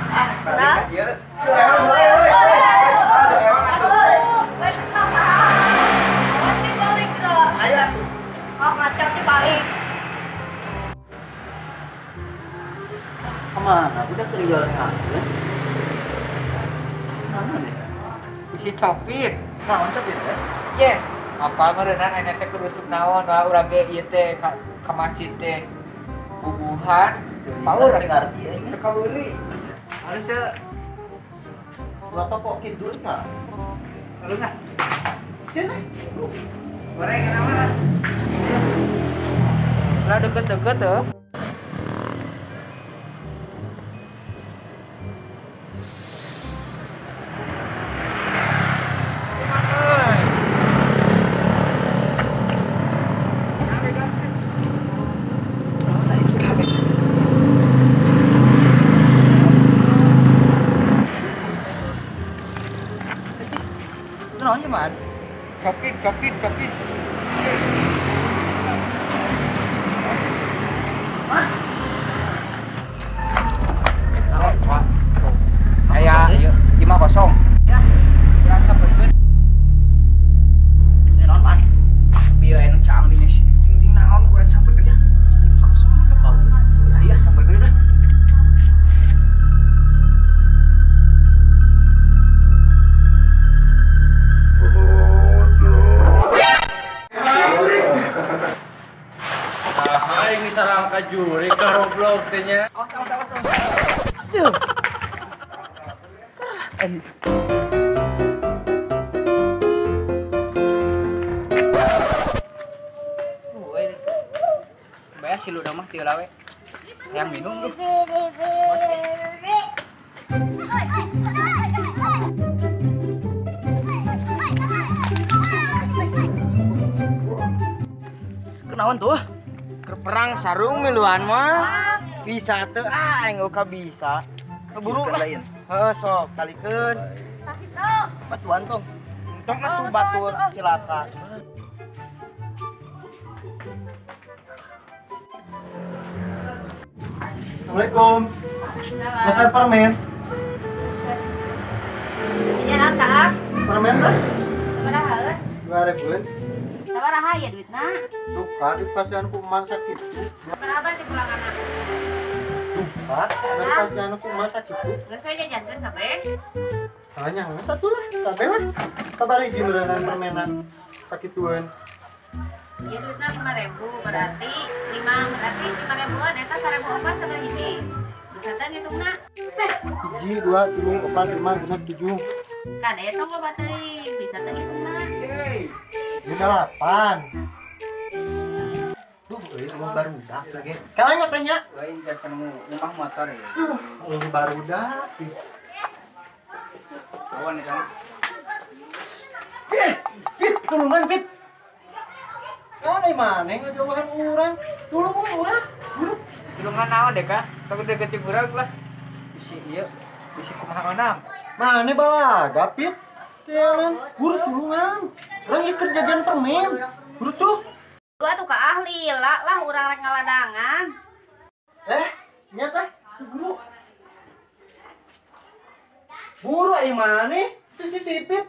Ah, ieu. Pasti balik dah. Ayo atuh. Oh, ngaca teh balik. Kemana? Udah ketinggalan aku. Mana nih? Isi copit. Naon copit teh? Ye. Apal meureunnan aya teh kudu usuk naon wae urang ge ieu teh ka masjid teh. Bubuhan paur teu ngarti euy. Teu kabeuli. Harusnya Dua toko kidul ka. Lalu nggak? Cenah. Goreng kenapa? Lah deket-deket tuh. Naon ieu man? Copit, copit, copit. Hah? Aya ieu 5-0. Ya, urang sabeurkeun. Ini naon man? Bieu anu caang dinya ting-ting naon ku urang sabeurkeun ya. 5-0 ka paur. Ulah ya sabeurkeun dah. Aing sarang kajuri karoblok teh nya. Awas, awas, awas. Aduh. Bayar si lu mah tieu lawe. Yang minum lu. Kenaon tuh? Perang sarung miluan mah bisa teu ah aing uka bisa. Keburu lah. Heuh sok talikeun. Batuan tong. Entong atuh batur cilaka. Assalamualaikum. Pesan permen. Iya naon ka? Permen teh? Sabaraha? 2000. Sabaraha ya duitna? Duka di pasian ku emak sakitu. Sabaraha ti pulanganna? Duka di pasian ku emak sakitu. Geus we jajankeun kabeh. Hanya satu lah, kabeh weh. Sabaraha hiji meureunnan permenan sakitueun. Iya duitna 5.000 berarti 5 berarti 5.000-an eta 1.000 opat sabaraha hiji. Bisa teh ngitungna? 1 2 3 4 5 6 7. Kan eta tong loba teuing, bisa teh ngitungna. Ini 8. Duh, euy eueuh barudak lagi. Kalanya teh nya. Lain jajan rumah motor ya. Duh, eueuh barudak. Awan ya, Pit, Pit, tulungan Pit. Naon ai maneh ngajauhan urang? Tulungan urang, buru. Tulungan naon deh kak? Tapi deket urang lah. Bisi ieu, bisi kumaha onam. Maneh balaga Pit. Kelan, buru tulungan. Urang ieu keur jajan permen. Buru tuh. Lu atuh ka ahli lah lah urang rek ngaladangan. Nya teh, buru. Buru ai maneh? Teu si Sipit.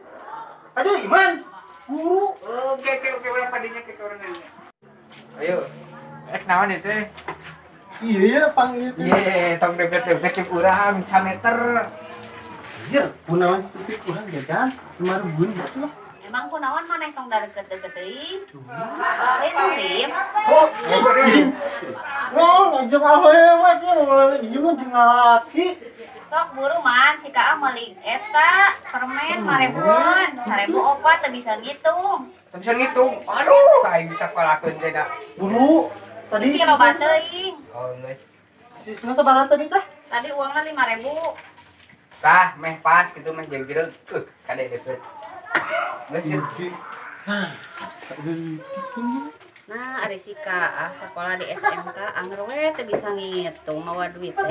Aduh Iman. Buru. Oke oke oke urang padinya ke urang nanya. Ayo. Rek naon ieu teh? Iya, panggil teh. Ye, tong deket-deket cek urang 1 meter. Anjir, kunaon Sipit urang jajan 5.000 gitu lah. Emang kunaon maneh tong deket-deket teuing? Lain Rip. Oh, wah, ngajak awewe ieu ieu mah jeung lalaki. Sok buru man si Kaa meuli eta permen 5.000-an, 1.004 teu bisa ngitung. Teu bisa ngitung. Aduh, aing bisa kalakeun teh da. Buru, tadi si loba teuing. Oh, geus. Sisna sabaraha tadi teh? Tadi uangna 5.000. Tah, meh pas gitu meh jeung-jeung. Kade deket. Geus ya. Nah, ari si Kaa sekolah di SMK anger we teu bisa ngitung mawa duit teh.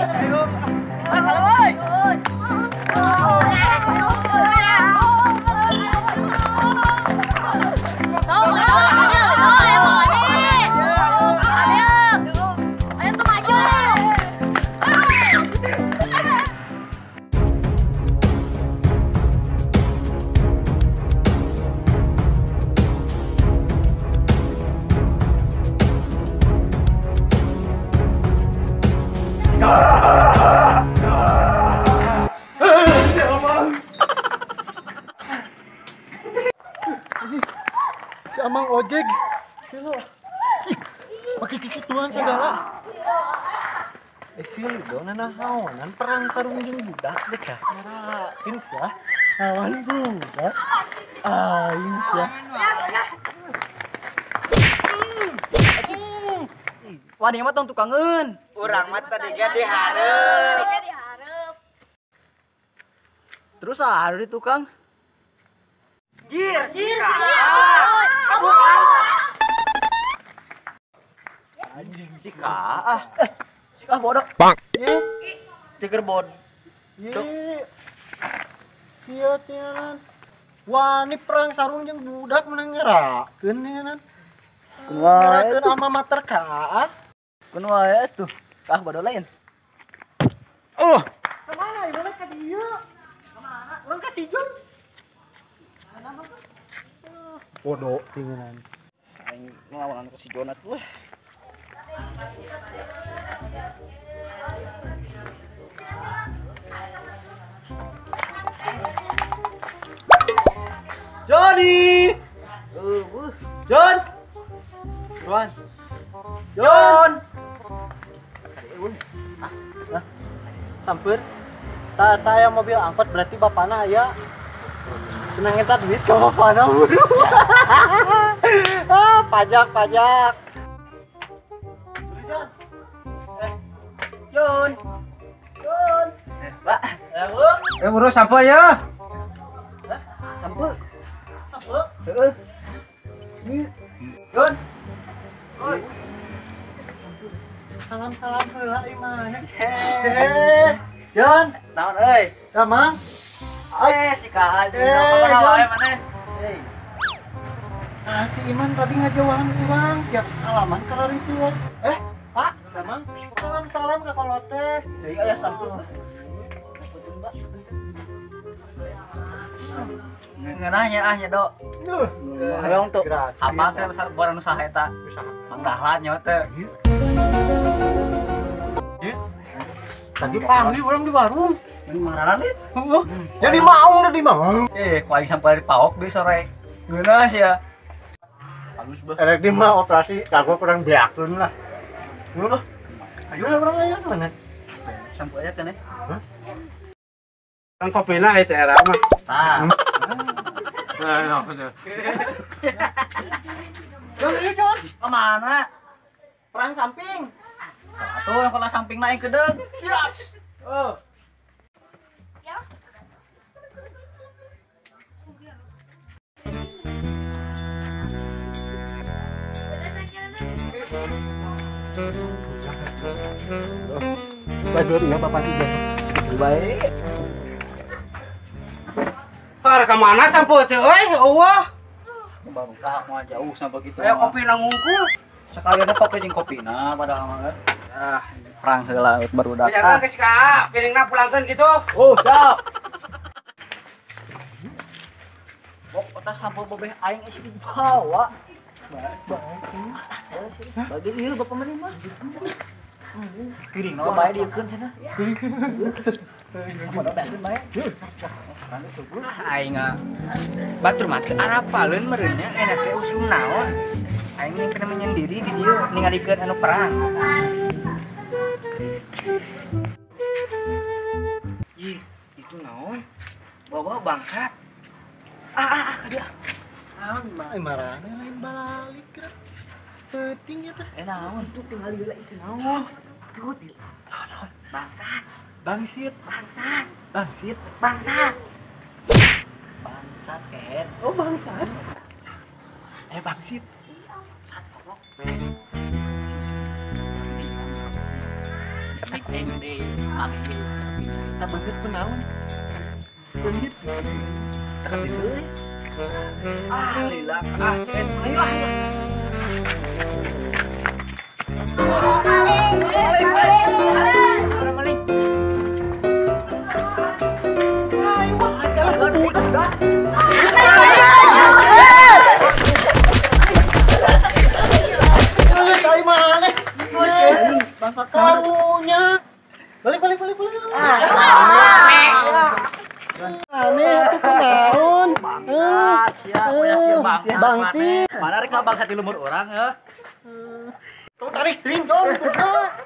Sarungan segala. Si Lido nanahaonan perang sarung jeung budak deh kah. Ngerakin sia. Lawan budak. Aing sia. Wah, dia mah tong tukangeun. Urang mah tadi ge dihareup. Terus ah di tukang. Gir, sir. Anjing si ka ah. Si ka bodoh. Bang. Tiger bod. Sia tianan. Wah, ini perang sarung jeung budak menang ngerakeun tianan. Ngerakeun ama mater ka ah. Keun wae atuh. Kah bodoh lain. Oh. Kemana ieu ka dieu? Kemana? Urang ka si Jun. Bodoh tinginan. Aing ngelawan ka si Jon atuh. Johnny. John. Buruan. John. Hah? Samper. Tak aya mobil angkot berarti bapana aya. Senang eta duit ka bapana buru. Ah, pajak. John. John. Pak. Bu. Buru sampai ya. Hah? Sampai. Sampai. Heeh. John. Oi. Salam-salam heula imah. Hehehe. John, naon euy? Damang. Si ka wae maneh. Nah, si Iman tadi ngajauhan urang tiap salaman ka itu. Pak, damang. Salam-salam ka kolot teh. Deui aya sampeu. Ngeunahnya ah nya do. Hoyong tuh. Apa teh buat anu saha eta? Mang Dahlan nya teh. Tadi panggil orang di warung. Mang Dahlan nih. Jadi maung tadi mah. Ku aing sampai di paok di sore. Ngeunah sia. Halus bah. Erek di mah operasi kagok kurang beakeun lah. Ngono. Ayo lah urang ayo mana? Sampai aja kan ya. Hah? Ang kopina ay tera mah. Tah. Nah, nah. John, ayo John. Kemana? Perang samping. Atuh kalau samping naik kedeg. Yes. Oh. Ya. Badur ya Bapak tiga. Baik. Para ke mana sampo teh euy? Eueuh. Baru dah mah jauh sampai gitu. Aya kopi na ngungkul. Sekali ada kopi jeung kopina padahal mah. Ah, perang heula baru datang. Jangan ke si Ka, piringna pulangkeun gitu. Oh, siap. Bok otak sampo bobeh aing isi dibawa. Bagi ieu bapak maneh mah. Piringna bae dieukeun cenah. Sampo beakeun bae. Aing batur mah teu arapaleun meureun nya enak teh usum naon. Aing kena menyendiri di dieu ningalikeun anu perang. Ih, itu naon? Bawa bangsat. Ah, ka dia. Naon mah marane lain balik geura. Peuting eta. Naon tuh tinggal heula itu naon? Tuh di. Naon? Bangsat. Bangsit. Bangsat. Bangsit. Bangsat. Bangsat kehet. Oh, bangsat. Bangsit. Bangsat pokok. Kita banget kunaon. Beungeut. Tekan deui. Ah, lila ah, cet. Ayo ah. Maling. Ayo adalah budak. Saya mana? Bangsa karunya. Balik. Aneh atuh kunaon? Bangsat sia, Bangsit. Mana rek bangsat di lumur urang heuh. Tong tarik deui dong budak.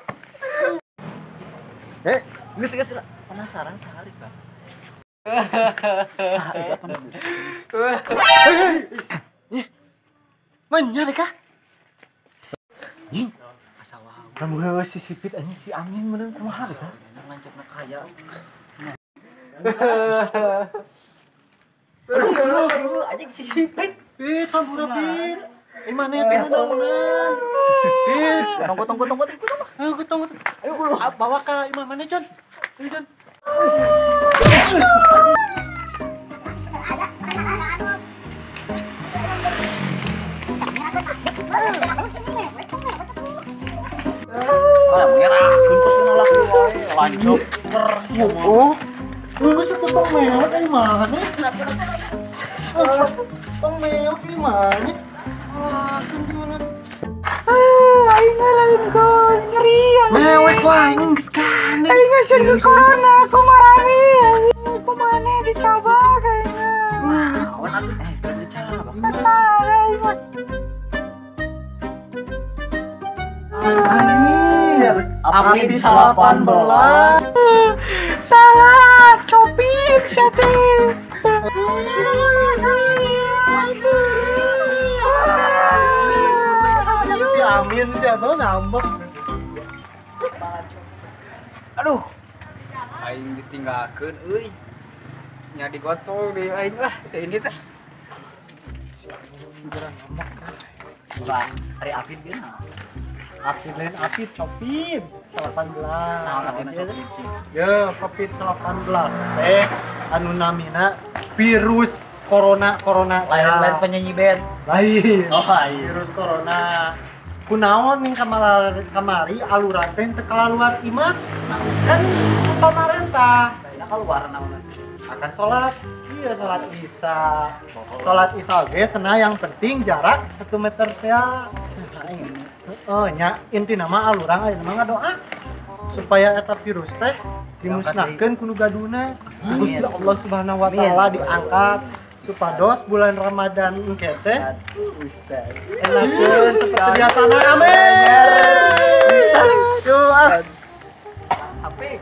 Eh, geus geus penasaran sehari kan. Sehari apa nih? Manya deh kah? Kamu heula si sipit anjing si Amin meureun kumaha deh kah? Lanceukna kaya. Aduh, anjing si sipit. Ih, tambura pit. Ih, mana teh naonan? Ih, tunggu tunggu tunggu tunggu. Ayo tunggu. Ayo bawa ka imah mana, Jon? Ayo, Jon. Ah, ngerakeun ku nolak wae, lanjut. Oh. Geus atuh tong mewek ai mana? Tong mewek ieu mana? Ah, gimana? Ah, aing lain kok ngeri. Mewek wae geus kan. Aing geus ke corona, aku marami. Kumaha dicabak aing. Naon atuh dicabak. Anjir, Apit 18. Salah, copit sate. Si Amin siapa ngambek. Aduh. Aing ditinggalkeun euy. Nya digotong di aing lah teh ini teh. Wah, hari Apit geuna. Apit lain Apit Copit 18. Naon asina Copit sih? Ya, Covid 19 teh anu namina virus corona corona lain-lain penyanyi band. Lain. Oh, lain. Virus corona. Kunaon ning kamari aluran teh teu keluar imah kan pamarentah. Nah, keluar naon? Akan sholat. Iya, sholat isya. Sholat isya ge cenah yang penting jarak 1 meter teh. Heeh, nya intina mah alurang ayeuna mah ngadoa supaya eta virus teh dimusnahkeun ku nu gaduna. Gusti Allah Subhanahu wa taala diangkat supados bulan Ramadan engke teh enakeun seperti biasana. Amin. Yo ah. HP.